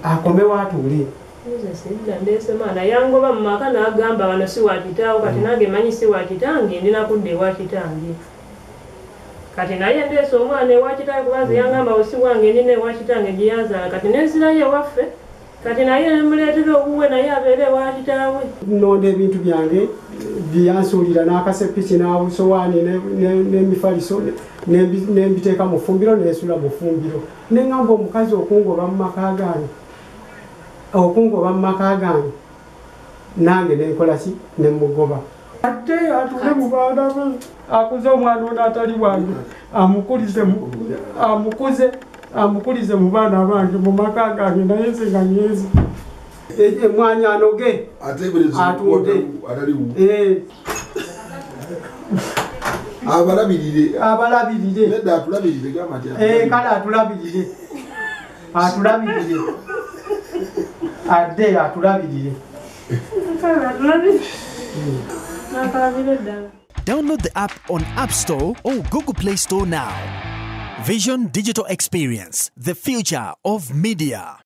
Akomewo atuule. Nze sidda, ndeese mwana yangoba mu maka n'agamba wano si wa kitaawo, kati nange manyi si wa kitange, ndina kudda ewa kitange. Kati naye ndeese omwana ewa kitange kuba nze yangamba wo si wange, ndina ewa kitange gye yanzaala, kati nenzirayo ewaffe, kati naye nemuleetera owuwe naye abeere ewa kitaawe. Nnonda ebintu byange byansuulira n'akasepiki n'obusowaani n'emifaliso nembiteeka mu ffumbiro, nensula mu ffumbiro. Ne ŋŋamba omukazi okungoba mu maka gange, okungoba mu maka gange, nange ne nkola ki? Ne mugoba. Ate atuule mu baana be, akuze omwana ono atali wange, amukulize mu baana bange mu maka gange, naye nze nga nyenze. Emwanyi anoge, atunde. Abalabirire. Abalabirire. Nedda atulabirire, gamba nti Kale atulabirire. Atulabirire. Adde atulabirire. Kale atulabirire. Nakalabire ddala. Download the app on App Store or Google Play Store now. Vision Digital Experience, the future of media.